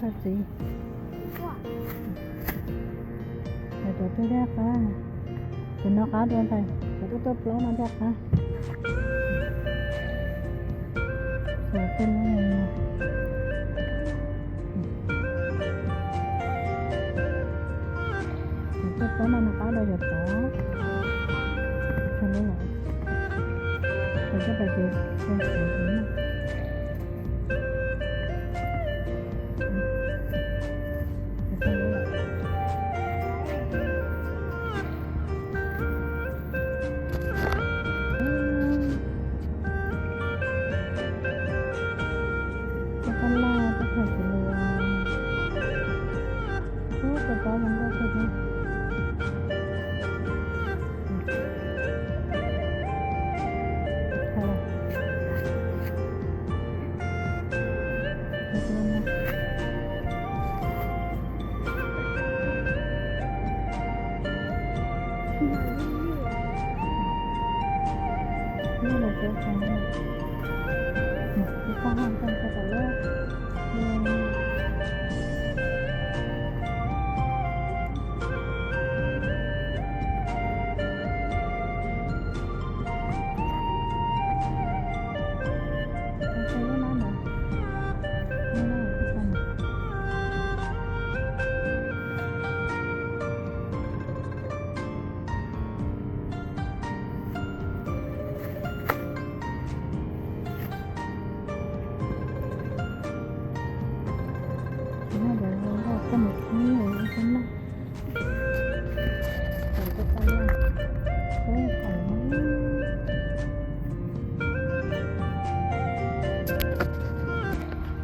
Thaj txiv, hais cov twg thiaj qab? Cov no qab dua ntag, cov tuaj tuaj plaub no thiaj qab. Cov tuaj plaub no nws qab dua cov tod. Cov coj pais ces,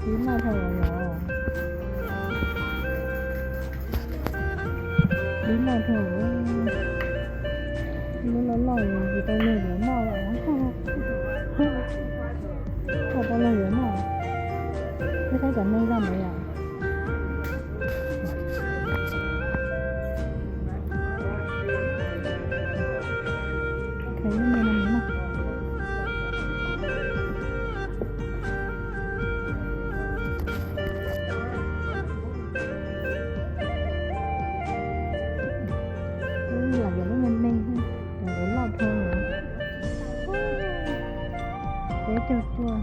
Dib loj dhau yom. Dib loj dhau. Lub loj loj tsis tau luag yuav noj. Tsis tau luag yuav noj. Peb saib cov neeg zaj ntawd yom. Lam yuav lub me me, cov ntawd loj dhau. Peb caug cuaj.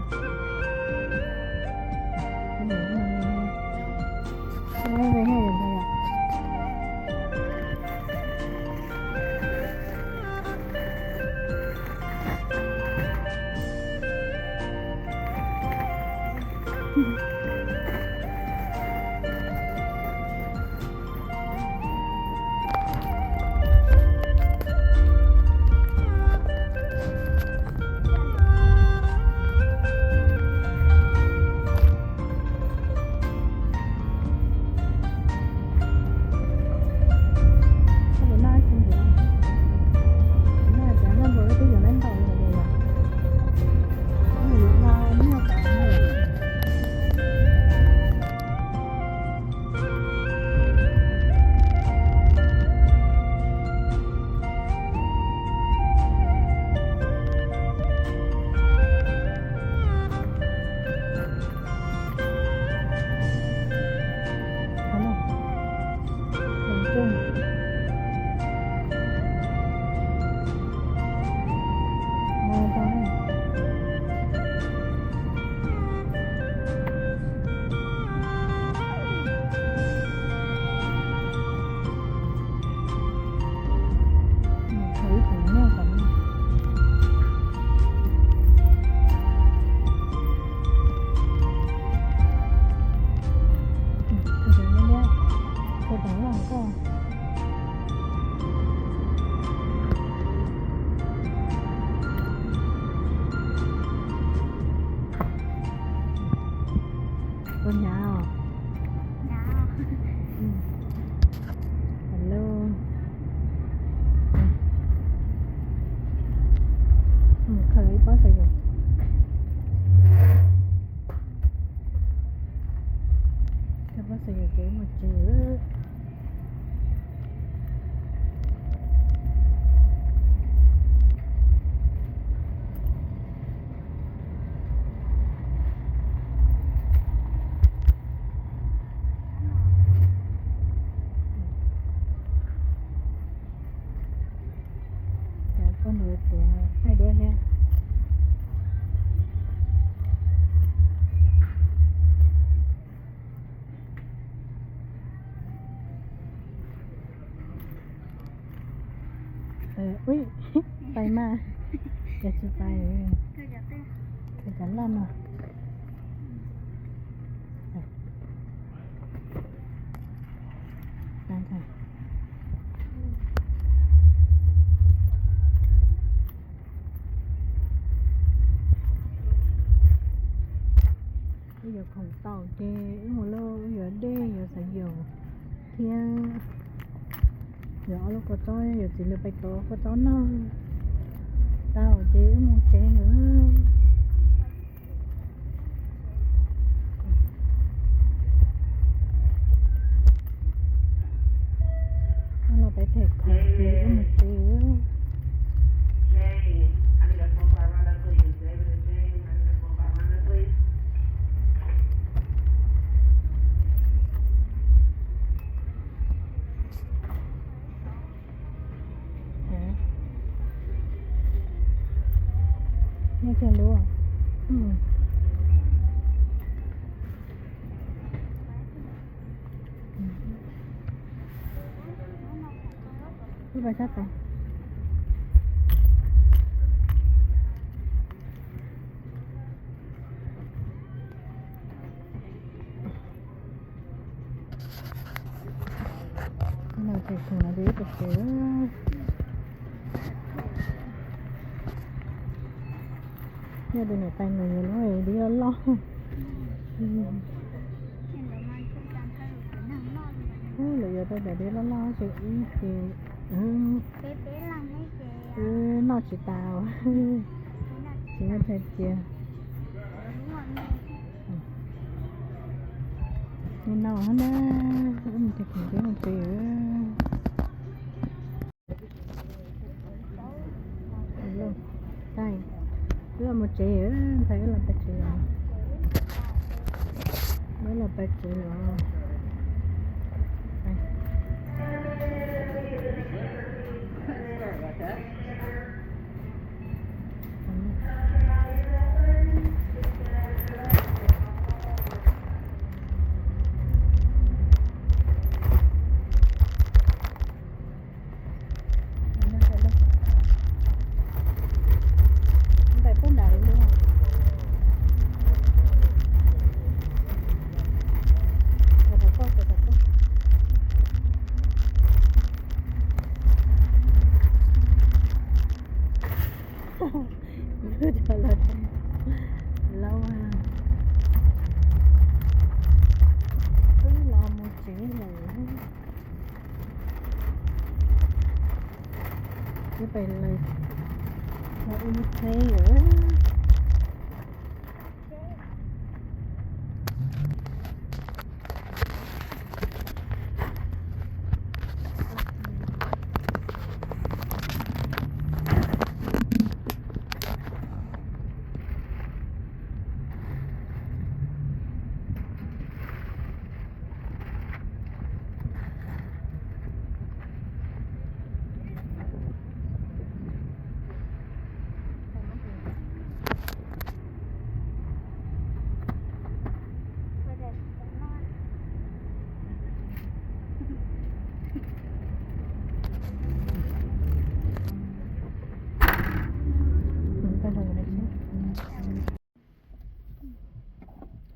Ua hnyav os. Hello. Mus khaws ib pob xav yam. Khaws pob xav yam kev mus tsev. Ui, pais mas, cas tsis pais, khaws cov loj no. Wb yuav khoom tau ces wb mus lauj, wb yuav dej, yuav xav yus thiab yuav ob lub kua txob, yuav txiv lws pais tov kua txob noj. Tau ces wb mus tsev lawm. Los peb them khoom ces wb mus tsev. Nyob tseg lub. Wb pais sab tod. Tus no ces tus no ces ib tug tsev. Yog tus niam tais no yuav lub dib loj loj. Lawv yuav tau cov dib loj loj ces ib ces wb noj tsis tas, tsis muaj chaw cia. Li no na, wb mus tsev, wb mus tsev. Wb los mus tsev, ntxhais wb los pais tsev los, wb los pais tsev los. Wb cov laus, laus, wb los mus tsev lawm. Wb pais lawm, los ua teb lawm.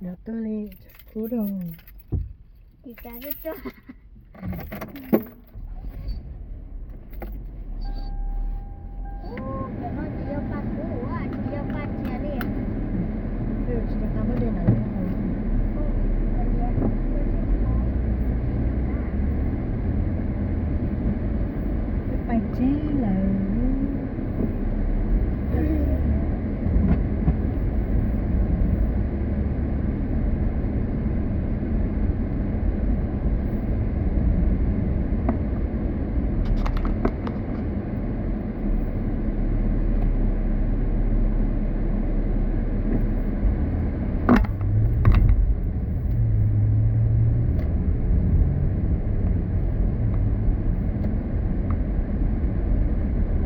Yog tuaj li kub rau. Ces cas tsuj tsuag. Cov no tsis yog paj kub, tsis yog paj txias li. Tsis tau muab dej na. Pais tsev lawm.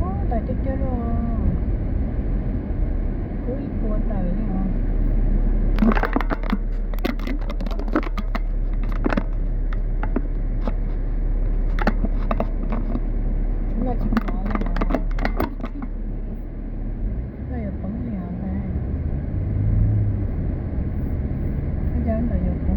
Ub, tawm tiag tiag li os. Kub ib puas tawm li os. Loj tsis pom li os. Ntawd yog